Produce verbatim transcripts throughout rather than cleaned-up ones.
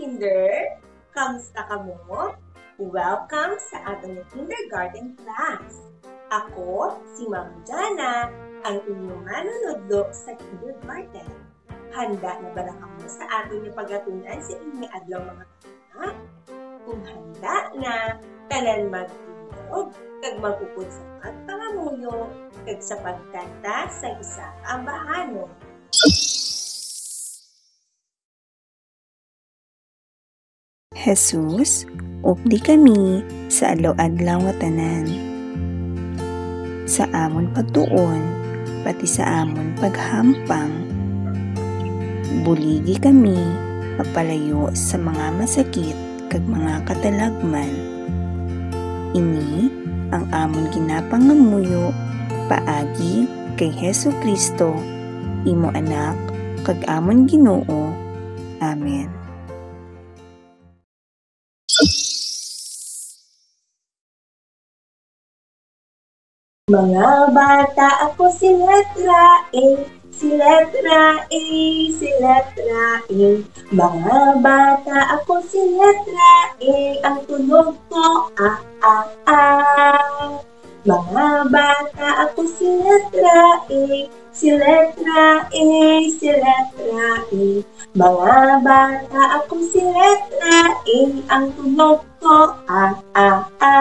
Kinder, kamusta kamo? Welcome sa aton nga kindergarten class. Ako si Ma'am Jana, ang inyong manunudlo sa kindergarten. Handa na bala kamo sa aton nga pagatun-an sa ining adlaw, mga bata? Kung handa na, tanan magtindog kag mag-upod sa pagpangamuyo kag sa pagkanta sa isa ka ambahanon. Jesus, updi kami sa adlaw-adlaw nga tanan, sa amon pagtuon, pati sa amon paghampang. Buligi kami mapalayo sa mga masakit kag mga katalagman. Ini ang amon ginapangamuyo paagi kay Jesu-Cristo, imo Anak, kag amon Ginoo. Amen. Mga bata, ako si letra A, si letra A, si letra A. Mga bata, ako si letra A, ang tunog ko, a, a, a. Mga bata, ako si letra A, si letra A, si letra A. Mga bata, ako si letra A, ang tunog ko, a, a, a.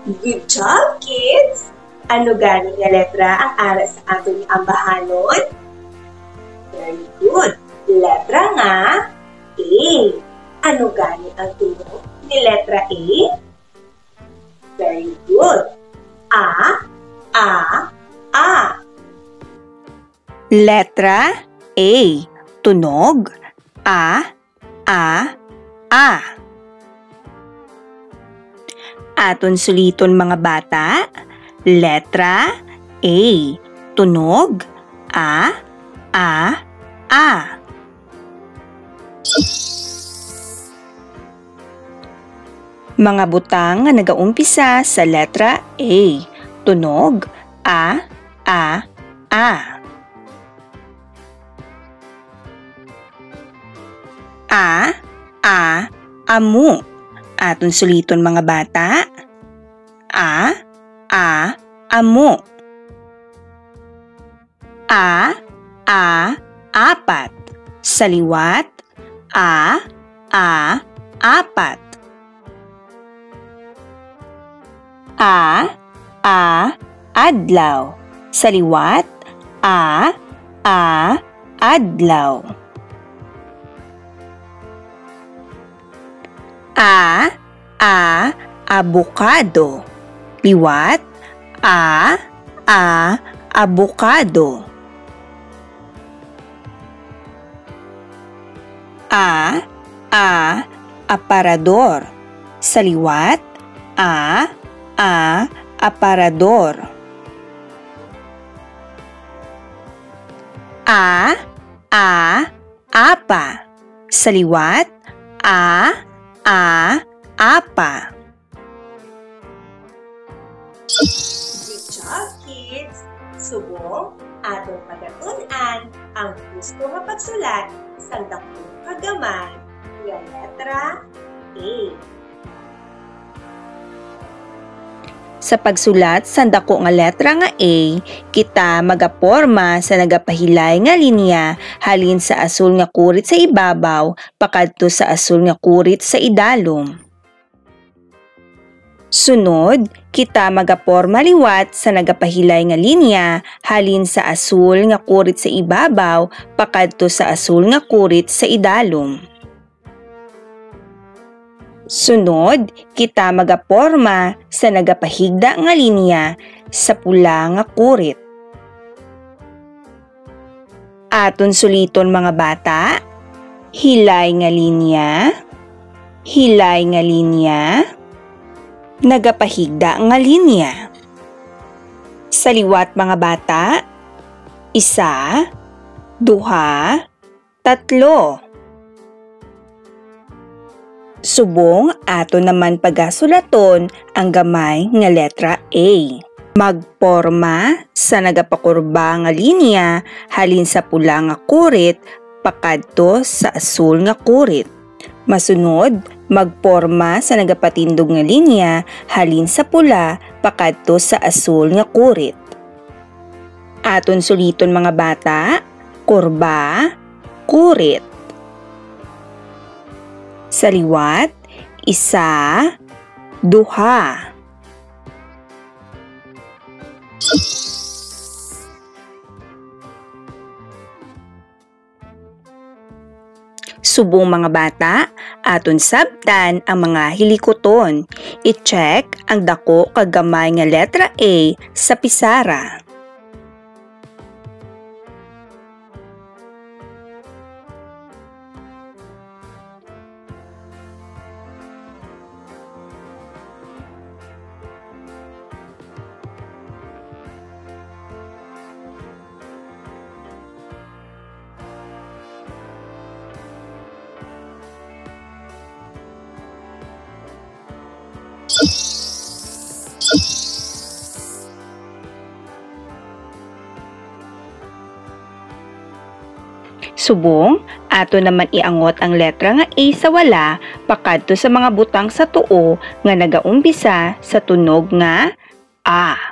Good job, kids! Ano gani nga letra ang ara sa aton nga ambahanon? Very good. Letra nga A. Ano gani ang tunog ni letra A? Very good. A, a, a. Letra A. Tunog a, a, a. Aton suliton, mga bata. Letra A. Tunog a, a, a. Mga butang nga nagaumpisa sa letra A. Tunog a, a, a. A, a, amo. Aton suliton, mga bata. A, a, amo. A, a, apat. Sa liwat, a, a, apat. A, a, adlaw. Sa liwat, a, a, adlaw. A, a, abukado. Liwat, a, a, abukado. A, a, aparador. Sa liwat, a, a, aparador. A, a, apa. Sa liwat, a, a, apa. Good job, kids! Subong, aton pagatun-an ang husto nga pagsulat sang dako kag gamay nga letra A. Sa pagsulat sang dako nga letra nga A, kita magaporma sa nagapahilay nga linya halin sa asul nga kurit sa ibabaw pakadto sa asul nga kurit sa idalom. Sunod, kita magaporma liwat sa nagapahilay nga linya halin sa asul nga kurit sa ibabaw pakadto sa asul nga kurit sa idalom. Sunod, kita magaporma sa nagapahigda nga linya sa pula nga kurit. Aton suliton, mga bata. Hilay nga linya, hilay nga linya, nagapahigda nga linya. Sa liwat, mga bata, isa, duha, tatlo. Subong, aton naman pagasulaton ang gamay nga letra A. Magporma sa nagapakurba nga linya halin sa pula nga kurit pakadto sa asul nga kurit. Masunod, magporma sa nagapatindog nga linya halin sa pula pakadto sa asul nga kurit. Aton suliton, mga bata, kurba, kurit. Sa liwat, isa, duha. Subong, mga bata, aton sabtan ang mga hilikuton. I-check ang dako kag gamay nga letra A sa pisara. Subong, ato naman iangot ang letra nga A sa wala pakadto sa mga butang sa tuo nga nagaumpisa sa tunog nga A.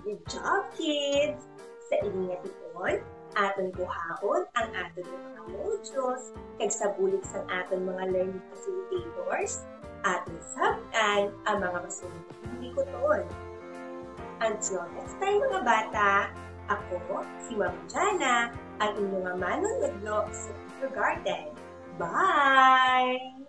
Good job, kids! Sa ini nga tion, aton kuhaon ang aton nga mga modules, kag sa bulig sang aton mga learning facilitators, aton sabtan ang mga masunod nga likuton. Until next time, mga bata, ako si Ma'am Jana, ang inyo nga manunudlo sa kindergarten. Bye!